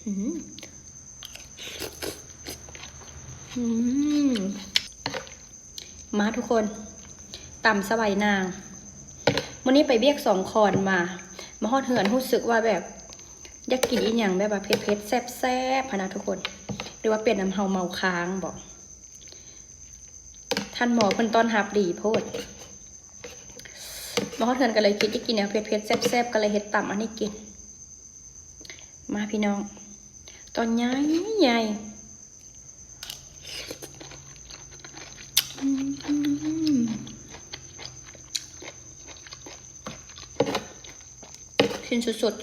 ອືມ ອືມ ມາທຸກຄົນ ຕຳສະໄບນາງ. ມື້ນີ້ໄປວຽກສອງຄອນມາ ມາຮອດເຮືອນຮູ້ສຶກວ່າແບບ ຢາກກິນອີ່ຫຍັງແບບວ່າເຜັດໆ ແຊບໆ ຫັ້ນນະທຸກຄົນ ຫຼືວ່າເປັນນຳເຮົາເມົາຄ້າງບໍ? ທ່ານໝໍເພິ່ນຕ້ອນຮັບດີໂພດ. ມາຮອດເຮືອນກໍເລີຍຄິດຢາກກິນແນວເຜັດໆ ແຊບໆ ກໍເລີຍເຮັດຕຳອັນນີ້ກິນ. ມາພີ່ນ້ອງ ຕອນໃຫຍ່ໆ ອືມ ຟິນສຸດໆ.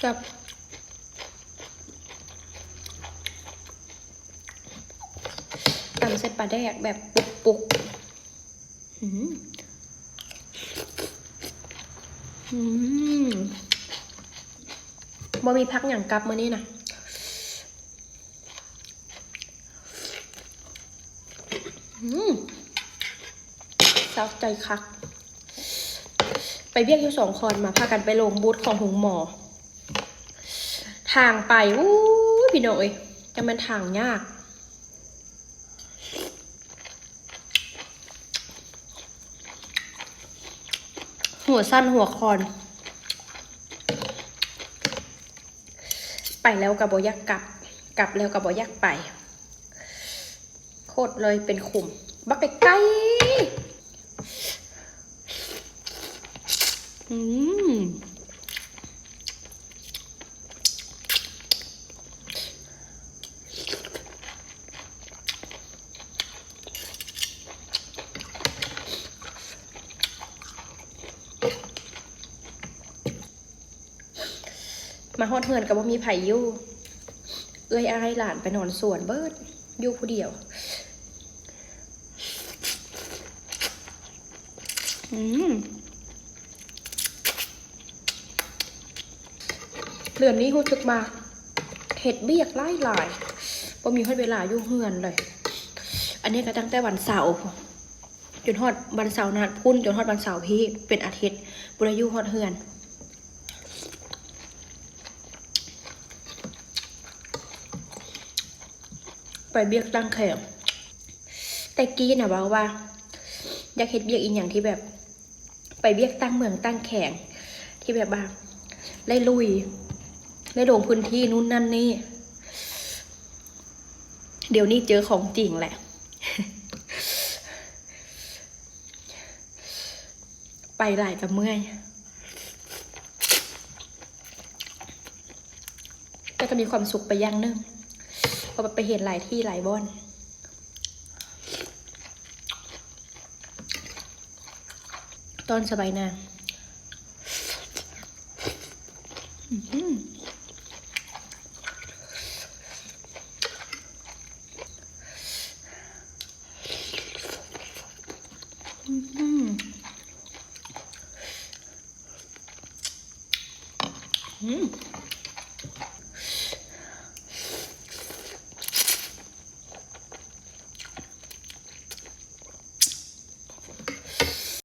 ແຊບ ຕຳໃສ່ປາແດກແບບປຸກໆ. ອືມ ອືມ ບໍ່ມີຜັກຫຍັງກັບມື້ນີ້ນະ. ອືມ ສະໃຈຄັກ. ໄປວຽກຢູ່ສອງຄອນມາ ພາກັນໄປລົງບູດຂອງໂຮງໝໍ. ທາງໄປ ໂອ້ຍ ພີ່ນ້ອງເອີຍ ຈັ່ງແມ່ນທາງຍາກ. ຫົວສັ່ນຫົວຄອນ ໄປແລ້ວກໍບໍ່ຢາກກັບ ກັບແລ້ວກໍບໍ່ຢາກໄປ ໂຄດເລີຍເປັນຂຸມ ບັກໄກໆ. ອືມ ມາຮອດເຮືອນກໍບໍ່ມີໃຜຢູ່ ເອື້ອຍອ້າຍຫຼານໄປນອນສວນເບີດ ຢູ່ຜູ້ດຽວ. ອືມ ເດືອນນີ້ຮູ້ສຶກວ່າເຮັດວຽກຫຼາຍໆ ບໍ່ມີຮອດເວລາຢູ່ເຮືອນເລີຍ. ອັນນີ້ກໍຕັ້ງແຕ່ວັນເສົາ ຈົນຮອດວັນເສົານັ້ນພຸ້ນ ຈົນຮອດວັນເສົາພີ້ ເປັນອາທິດ ບໍ່ໄດ້ຢູ່ຮອດເຮືອນ. ໄປວຽກຕ່າງແຂວງ ແຕ່ກີ້ນະເວົ້າວ່າ ຢາກເຮັດວຽກອີ່ຫຍັງທີ່ແບບ ໄປວຽກຕ່າງເມືອງຕ່າງແຂວງ ທີ່ແບບວ່າ ໄດ້ລຸຍ ໄດ້ລົງພື້ນທີ່ນູ້ນນັ້ນນີ້. ດຽວນີ້ເຈີຂອງຈິງແຫຼະ ໄປຫຼາຍກໍເມື່ອຍ ແຕ່ກໍມີຄວາມສຸກໄປຢ່າງໜຶ່ງ ເພາະວ່າໄປເຫັນຫຼາຍທີ່ຫຼາຍບ່ອນ. ຕອນສະໄບນາງ ອືມ ອືມ ອືມ.